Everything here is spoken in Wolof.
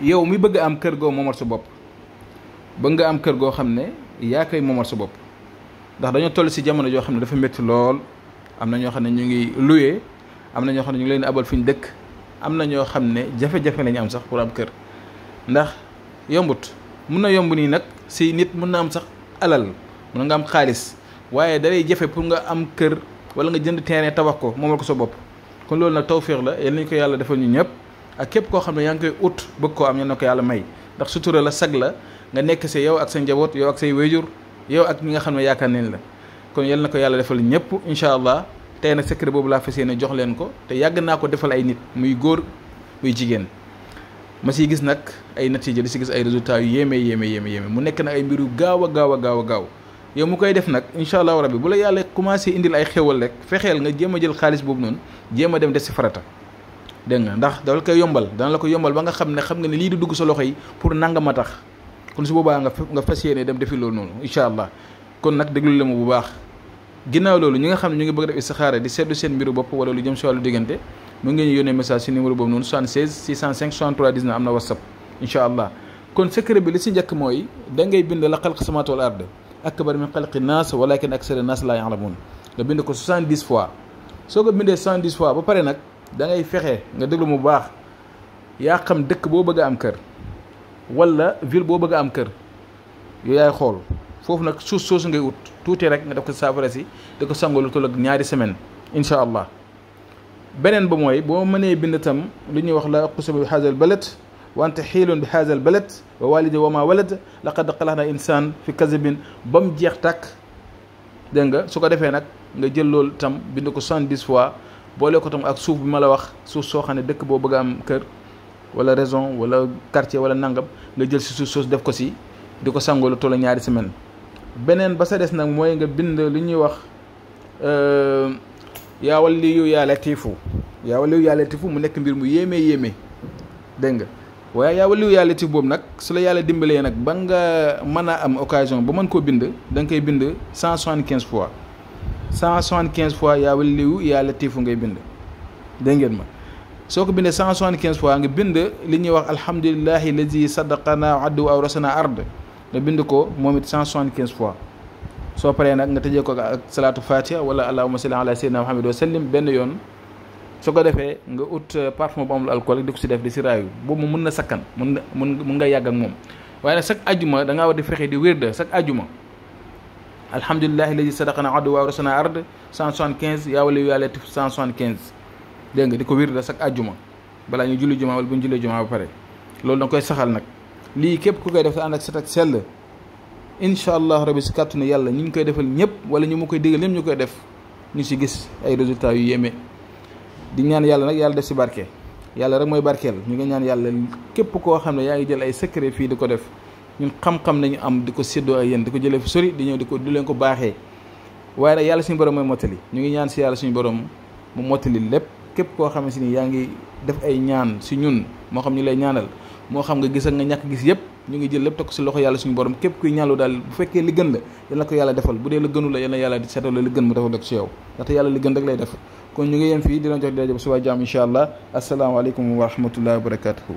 yow mi bëgg am kër goo moomal sa bopp bëgg nga am kër goo xam ne yaa koy moomal sa bopp ndax dañoo toll si jamono joo xam ne dafa métti lool. am na ñoo xam ne ñu ngi loué am na ñoo xam ne ñu ngi leen abal fi ñu dëkk am na ñoo xam ne jafe-jafe la ñu am sax pour am kër ndax yombut mun na yomb nii nag si nit mun na am sax alal mun nga am xaalis waaye dalay jafe pour nga am kër wala nga jënd terrain tabax ko moomal ko sa bopp. kon loolu nag tawféex la yal nañu ko yàlla defal ñu ñëpp ak képp koo xam ne yaa ngi koy ut bëgg koo am yal na ko yàlla may ndax sutura la sag la nga nekk si yow ak sa njaboot yow ak say wéjur yow ak ñi nga xam ne yaakaar nañ la. kon yal na ko yàlla defal ñëpp incha allah tey nag secret boobu laa fas yéene jox leen ko te yàgg naa ko defal ay nit muy góor muy jigéen ma siy gis nag ay natiija di si gis ay résultats yu yéeme mu nekk nag ay mbiru gaaw a gaaw yow mu koy def nag incha allahu rabbi bu la yàlla commencé indil ay xéwal rek fexeel nga jéem a jël xaalis boobu noonu jéem a dem def si farata dégg nga ndax dala koy yombal dana la ko yombal ba nga xam ne lii du dugg sa loxo yi pour nangam a tax kon su boobaa nga fas yéene dem defi loolu noonu incha allah kon nag déglu la ma bu baax. ginnaaw loolu ñi nga xam ne ñu ngi bëgg def istixaara di seetlu seen mbiru bopp wala lu jëm si wàllu diggante mu ngeen ñu yónnee message si numéro boobu noonu 76 605 63 19 am na whatsapp incha allah. kon secret bi li si njëkk mooy da ngay bind la xalq samaawaati wal ard akbar min xalqi naas walakin aksara naas laa ya'lamuun nga bind ko 70 fois soo ko bindee 70 fois ba pare nag da ngay fexe nga déglu mu baax yaa xam dëkk boo bëgg a am kër wala ville boo bëgg a am kër yooyu yaay xool foofu nag suuf soosu ngay ut tuuti rek nga def ko saafara si di ko sangoo lu toll ak ñaari semaine incha allah. beneen ba mooy boo mënee bind tam lu ñuy wax la uqsimu bi haazal balad wa anta xiilun bi haazal balad wa walidi wa ma walad laqad xalaqna insaan fi kazabin ba mu jeex tàkk dégg nga su ko defee nag nga jël loolu tam bind ko 70 fois boole ko tam ak suuf bi ma la wax suuf soo xam ne dëkk boo bëgg a am kër wala région wala quartier wala nangam nga jël si suuf soos def ko si di ko sangoo lu toll ak ñaari semaine. beneen ba sa des nag mooy nga bind lu ñuy wax yaa waliyu yaa latifu mu nekk mbir mu yéeme dégg nga waaye yaa waliyu yaa latif boobu nag su la yàlla dimbalee nag ba nga mën a am occasion ba mën koo bind da nga koy bind 175 fois 175 fois yaa waliyu yaa latifu ngay bind dégg ngeen ma. soo ko bindee 175 fois nga bind li ñuy wax alhamdulillahi lazi sadaqana addu aw rasana ard nga bind ko moom it 175 fois soo paree nag nga tëjee ko ak salaatu fatiha wala allahumma salli ala sayyidina muhammad wa sallim benn yoon su ko defee nga ut parfum bu amul alcool di ko si def di si raayu boobu mun na sakkan mun nga yàgg ak moom waaye nag chaque ajuma da ngaa war di fexe di wérde chaque ajuma alhamdulillahi lazi sadaqana addu aw rasana ard 175 yaa waliyu yaa latif 175 dégg nga di ko wérde chaque ajuma balaa ñu julli juma wala bu ñu julli juma ba pare loolu da nga koy saxal nag lii képp ku koy def ànd ak set ak sell incha allah rabi si kàttanu yàlla ñu ngi koy defal ñëpp wala ñu mu koy digal ñëpp ñu koy def ñu si gis ay résultats yu yéeme di ñaan yàlla nag yàlla def si barke yàlla rek mooy barkeel ñu ngi ñaan yàlla képp koo xam ne yaa ngi jël ay secret fii di ko def ñun xam-xam nañu am di ko séddoo ak yéen di ko jëlee fi sori di ñëw di leen ko baaxee waaye nag yàlla suñu borom mooy mottali ñu ngi ñaan si yàlla suñu borom mu mottali lépp képp koo xam ne si ni yaa ngi def ay ñaan si ñun moo xam ñu lay ñaanal moo xam nga gis ak nga ñàkk gis yëpp ñu ngi jël lépp teg ko si loxo yàlla suñu borom képp kuy ñaanlu daal bu fekkee li gën la yal na ko yàlla defal bu dee la gënu la yal na yàlla di seetal la li gën mu defal rek si yow ndaxte yàlla li gën rek lay def kon ñu ngi yem fii di leen jox di rajo ba suba jàmm incha allah asalaamaaleykum wa rahmatullahi wa barakatuhu